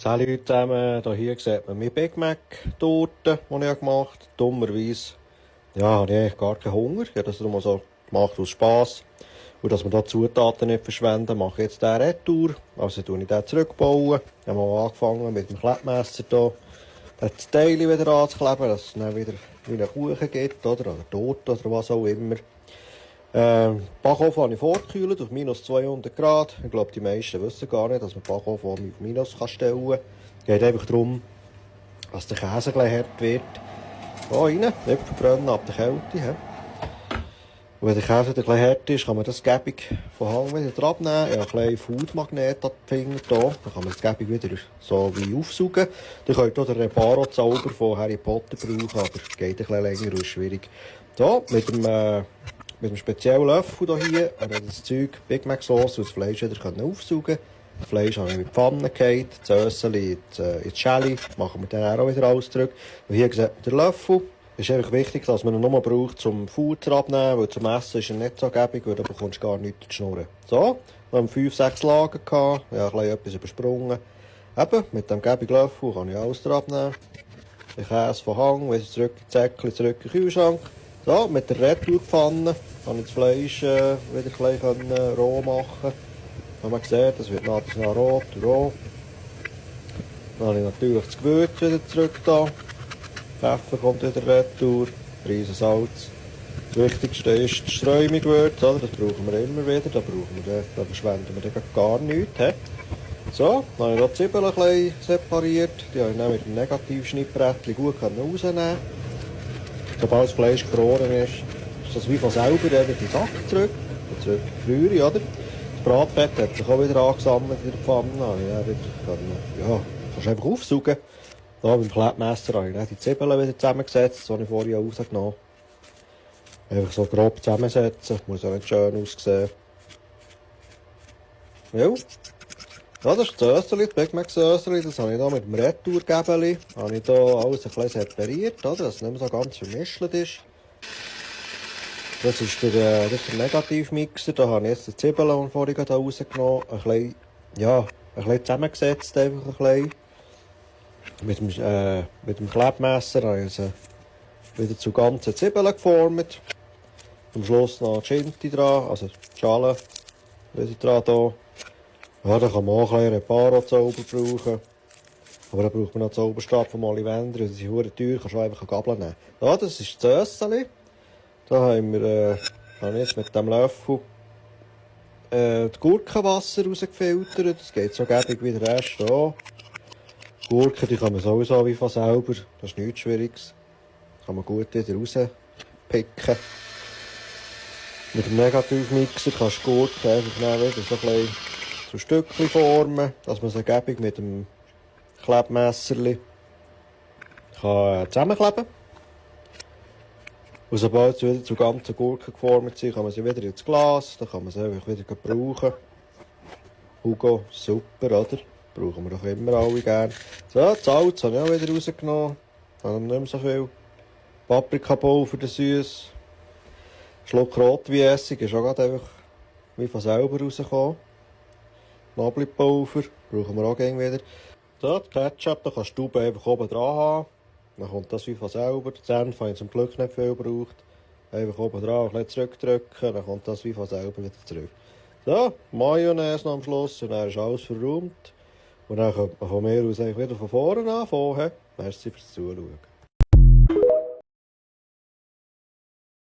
Salut zusammen, hier sieht man meine Big Mac Torte, die ich gemacht habe. Dummerweise habe ich eigentlich gar keinen Hunger. Ich habe das nur so gemacht aus Spass. Und dass wir da Zutaten nicht verschwenden, mache ich jetzt diesen Retour. Also tue ich den zurückbauen. Ich habe mal angefangen mit dem Klebmesser hier das Teil wieder anzukleben, dass es dann wieder wie einen Kuchen gibt, oder Torte oder was auch immer. Backofen habe ich vorgekühlt auf minus 200 Grad. Ich glaube, die meisten wissen gar nicht, dass man Backofen auf minus stellen kann. Es geht einfach darum, dass der Käse gleich hart wird. Hier rein, nicht verbrennen ab der Kälte. He. Und wenn der Käse dann gleich hart ist, kann man das Gäbig von Hang wieder abnehmen. Ich habe einen kleinen Foodmagnet an den Finger hier. Dann kann man das Gäbig wieder so wie aufsaugen. Ihr könnt auch den Reparo-Zauber von Harry Potter brauchen, aber es geht ein bisschen länger und ist schwierig. So, mit dem speziellen Löffel hier habe ich das Zeug Big Mac Sauce und das Fleisch wieder aufsaugen. Das Fleisch habe ich in die Pfanne gehauen, das Össeli ins Jelly, machen wir dann auch wieder alles zurück. Und hier sieht man den Löffel. Es ist einfach wichtig, dass man ihn nur braucht, zum Futter abnehmen, weil zum Essen ist er nicht so gäbig, weil da bekommst du gar nichts zu schnurren. So, dann haben wir 5-6 Lagen gehabt, ich habe etwas übersprungen. Eben, mit dem gäbigen Löffel kann ich alles abnehmen. Den Käse von Hang, wieder zurück in die Säckchen, zurück in den Kühlschrank. So, mit der Retourpfanne kann ich das Fleisch wieder ein bisschen roh machen. Wie man sieht, das wird nachher rot und roh. Dann habe ich natürlich das Gewürz wieder zurück da. Pfeffer kommt wieder retour, Riesen Salz. Das Wichtigste ist das Streumigewürz, das brauchen wir immer wieder, da verschwenden wir gar nichts. He. So, dann habe ich hier die Zwiebeln ein bisschen separiert, die habe ich dann mit dem Negativschnittbrettchen gut rausnehmen. Sobald das Fleisch gefroren ist das wie von selber wieder in den Sack zurück in die Brühe, oder? Das Bratfett hat sich auch wieder angesammelt in der Pfanne, kannst einfach aufsaugen. Da beim Klebmesser habe ich die Zwiebeln wieder zusammengesetzt, die ich vorher rausgenommen habe. Einfach so grob zusammensetzen, muss auch nicht schön aussehen. Ja, das ist das Österli, das Big Mac Österli, das habe ich hier mit dem Retourgäbeli, habe ich hier alles ein bisschen separiert, oder? Dass es nicht mehr so ganz vermischt ist. Das ist der Negativmixer, da habe ich jetzt die Zwiebeln, die ich vorhin rausgenommen habe, ein bisschen zusammengesetzt, einfach ein bisschen. Mit dem Klebmesser habe ich sie wieder zu ganzen Zwiebeln geformt. Am Schluss noch die Schinti dran, also die Schale wieder dran hier. Ja, da kann man auch ein bisschen Reparo-Zauber brauchen. Aber dann braucht man noch Zauberstab von Ollivander, das ist verdammt teuer, kannst du einfach eine Gabel nehmen. Ja, das ist das Össeli. Da habe ich jetzt mit dem Löffel das Gurkenwasser rausgefiltert. Das geht so gäbig wie der Rest hier. Gurken, die kann man sowieso wie von selber, das ist nichts Schwieriges. Das kann man gut wieder rauspicken. Mit dem Negativmixer kannst du Gurken einfach wieder so ein bisschen zu Stückchen formen, dass man sie gäbig mit dem Klebmesserli zusammenkleben kann. Und sobald sie wieder zu ganzen Gurken geformt sind, kann man sie wieder ins Glas, dann kann man sie einfach wieder brauchen. Hugo, super, oder? Brauchen wir doch immer alle gerne. So, das Salz habe ich auch wieder rausgenommen. Habe nicht mehr so viel. Paprikapulver für den Süß. Schluck Rotweinessig ist auch gerade einfach wie von selber rausgekommen. Knoblauchpulver brauchen wir auch gerne wieder. So, das Ketchup, da kannst du einfach oben dran haben. Dann kommt das wie von selber. Den Senf habe ich zum Glück nicht viel gebraucht. Einfach oben dran, ein bisschen zurückdrücken, dann kommt das wie von selber wieder zurück. So, Mayonnaise noch am Schluss und dann ist alles verräumt. Und dann könnte man von mir aus eigentlich wieder von vorne anfangen. Merci fürs Zuschauen.